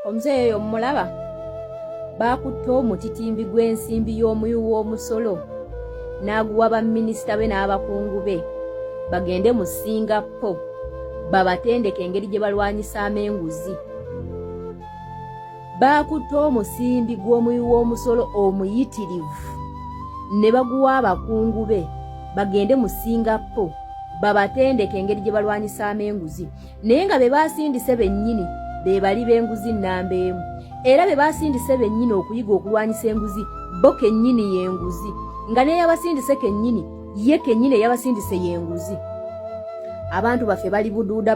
Omuzeeyi oyo mumulaba? Baakutte omutitimbi gw'ensimbi y'omuwi w'omusolo n'aguwa baminisita be n'abakungu be bagende mu Singapore babatendeke engeri gye balwanyisaamu enguzi. Baakutte omusimbi gw'omuwi w'omusolo omuyitirivu ne baguwa abakungu be bagende mu Singapore babatendeke engeri gye balwanyisaamu enguzi. Naye nga be baasindise bennyini be bali b'enguzi nnamba emu, era be baasindise bennyini okuyiga okulwanyisa enguzi bo kennyini y'enguzi, nga n'eyabasindise kennyini ye kennyini eyabasindise y'enguzi. Abantu baffe bali buduuda,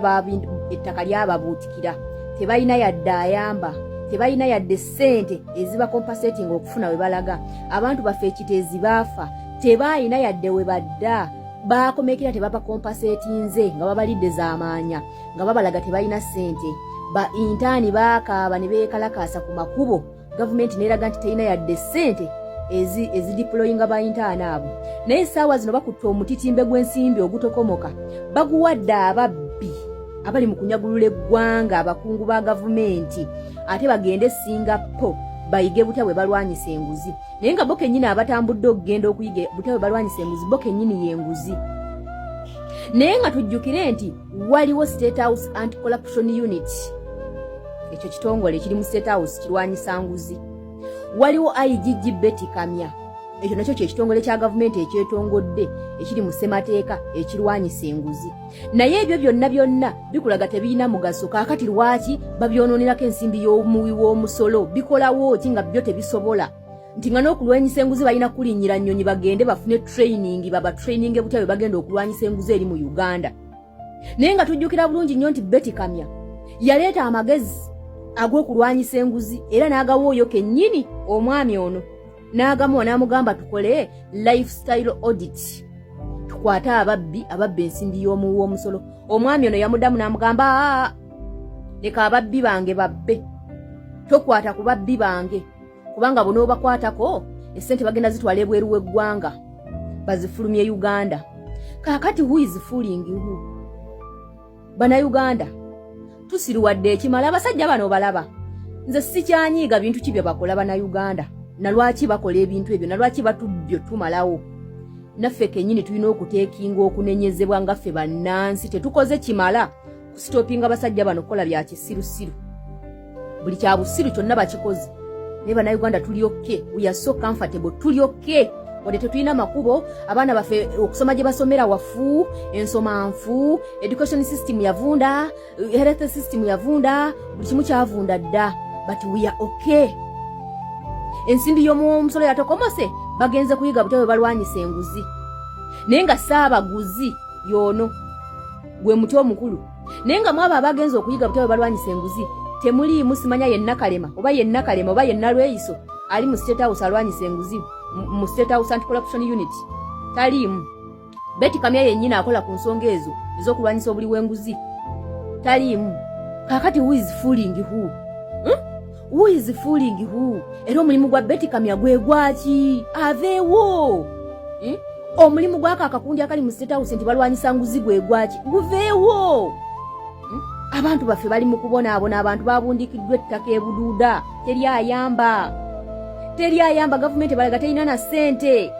ettaka lyababuutikira, tebalina yadde ayamba, tebalina yadde ssente ezibakompasetinga okufuna we balaga. Abantu baffe ekiteezi baafa, tebalina yadde we badda, baakomekera tebabakompasetinze nga babalidde zamaanya, nga babalaga tebalina ssente. Ba intaani baakaaba ne beekalakaasa ku makubo, gavumenti neeraga nti terina yadde ssente ezidiployinga ba intaani abo. Naye essaawa zino bakutte omutitimbe gw'ensimbi ogutokomoka, baguwadde ababbi abali mu kunyagulula eggwanga, abakungu ba gavumenti, ate bagende Singapore bayige butya bwe balwanyisa enguzi. Naye nga bo kennyini abatambudde okugenda okuyiga butya bwe balwanyisa enguzi, bo kennyini y'enguzi. Naye nga tujjukire nti waliwo State House Anti Corruption Unit, ekyo kitongole ekiri mu State House kirwanyisa nguzi. Waliwo IGG Betty Kamya, ekyo nakyo kyekitongole kya gavumenti ekyetongodde ekiri mu ssemateeka ekirwanyisa enguzi. Naye ebyo byonna byonna bikulaga tebirina mugaso. Kaakati lwaki babyononerako ensimbi y'omuwi w'omusolo? Bikolawo ki nga byo tebisobola? Nti nga n'okulwanyisa enguzi balina kulinnyira nnyonyi bagende bafune training, baba training butya bwe bagenda okulwanyisa enguzi eri mu Uganda. Naye nga tujjukira bulungi nnyo nti Betty Kamya yaleeta amagezi ag'okulwanyisa enguzi, era n'agawa oyo kennyini omwami ono, n'agamuwa n'amugamba tukole lifestyle audit, tukwate ababbi ababba ensimbi y'omuwi w'omusolo. Omwami ono yamuddamu n'amugamba, leka ababbi bange babbe, tokwata ku babbi bange, kubanga bonoobakwatako essente bagenda zitwala ebweru w'eggwanga bazifulumye Uganda. Kaakati who is fooling who? Bannayuganda tusiruwadde ekimala. Abasajja bano balaba nze sikyanyiiga bintu ki bye bakola Bannayuganda, nalwaki bakola ebintu ebyo, nalwaki batubbyo tumalawo. Naffe kennyini tulina okuteekinga okunenyezebwa nga ffe bannansi tetukoze kimala kusitopinga basajja bano kukola bya kisirusiru. Buli kya busiru kyonna bakikoze, naye Bannayuganda tuli okay, we are so comfortable, tuli okay wadde tetulina makubo. Abaana baffe okusoma gye basomera wafu, ensoma nfu, education system yavunda, health system yavunda, buli kimu kyavunda dda, but we are okay. Ensimbi y'omusolo yatokomose, bagenze kuyiga butya bwe balwanyisa enguzi, naye nga saabaguzi y'ono gwe muti omukulu. Naye nga mwabo abagenze okuyiga butya bwe balwanyisa enguzi temuliimu simanya yenna Kalema oba yenna Kalema oba yenna Lweyiso ali mu State House alwanyisa enguzi mu State House Anti Corruption Unit, taliimu. Betty Kamya yennyini akola ku nsonga ezo ez'okulwanyisa obuli w'enguzi taliimu. Kaakati who is fooling who, Who is fooling who? Era omulimu gwa Betty Kamya gwe gwaki? Aveewo, Omulimu gwako akakundi akali mu State House nti balwanyisa nguzi gwe gwaki? Guveewo, Abantu baffe bali mu kubonaabona, abantu babundikiddwa ettaka ebuduuda, teri ayamba, teri ayamba. Gavumenti balaga terina na ssente.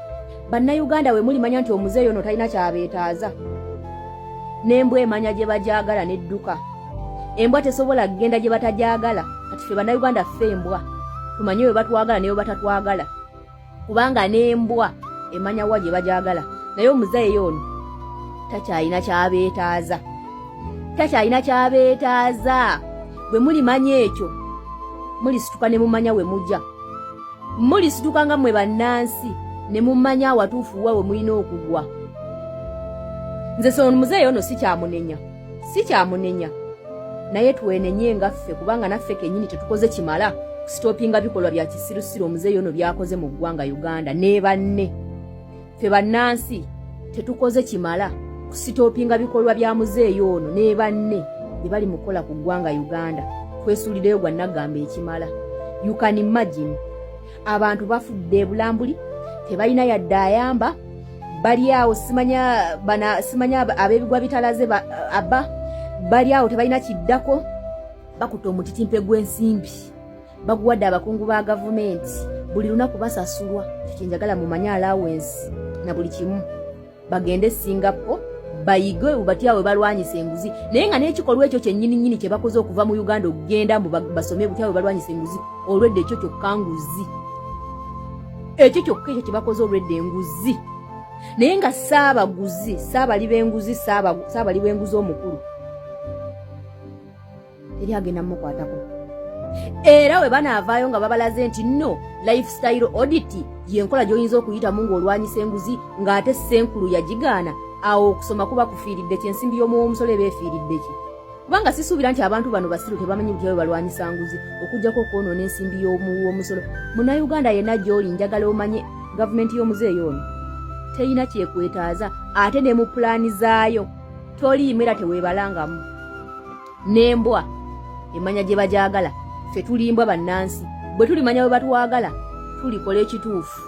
Bannayuganda we mulimanya nti omuzeeyi ono talina kyabeetaaza, n'embwa emanya gye bagyagala n'edduka. Embwa tesobola kugenda gye batagyagala. Kati ffe Bannayuganda ffe embwa, tumanye we batwagala ne we batatwagala, kubanga n'embwa emanya wa gye bagyagala. Naye omuzeeyi ono takyalina kyabeetaaza, takyalina kyabeetaaza. Bwe mulimanya ekyo mulisituka ne mumanya we mujja, mulisituka nga mmwe bannansi ne mumanya awatuufu wa we mulina okugwa. Nze so omuzeeyi ono sikyamunenya, sikyamunenya, naye twenenye nga ffe, kubanga naffe kennyini tetukoze kimala kusitopinga bikolwa bya kisirusiru omuzeeyi ono byakoze mu ggwanga Uganda ne banne. Ffe bannansi tetukoze kimala kusitopinga bikolwa bya muzeeyi ono ne banne bye bali mu kukola ku ggwanga Uganda. Twesuulireyo gwa naggamba ekimala. You can imagine, abantu bafudde ebulambuli, tebalina yadde ayamba, bali awo simanya bana simanya ab'ebigwa bitalaze aba bali awo tebalina kiddako. Bakutte omutitimpe gw'ensimbi, baguwadde abakungu ba gavumenti, buli lunaku basasulwa. Ekyo kyenjagala mumanye, allowance na buli kimu. Bagende Singapore bayige batya we balwanyisa enguzi, naye nga n'ekikolwa ekyo kyennyini nnyini kye bakoze okuva mu Uganda okugenda mbu basome butya we balwanyisa enguzi, olwedde ekyo kyokka nguzi. Ekyo kyokka ekyo kye bakoze olwedde enguzi, naye nga saabaguzi, saabali b'enguzi, saabali b'enguzi omukulu teri agenda mumukwatako. Era we banaavaayo nga babalaze nti no lifestyle audit yenkola gy'oyinza okuyitamu ng'olwanyisa enguzi, ng'ate Ssenkulu yagigaana, awo okusoma kuba kufiiridde ki? Ensimbi y'omuwa omusolo eba efiiridde ki? Kubanga sisuubira nti abantu bano basiru, tebamanyi butya bwe balwanyisa nguzi okugjako okwonoona ensimbi y'omuwa omusolo. Munnayuganda yenna gy'oli, njagala omanye gavumenti y'omuzeeyo ono terina kyekwetaaza, ate ne mu pulaani zaayo toliimu era teweebalangamu. N'embwa emanya gye bagyagala. Ffe tulimbwa bannansi, bwe tulimanya bwe batwagala tulikola ekituufu.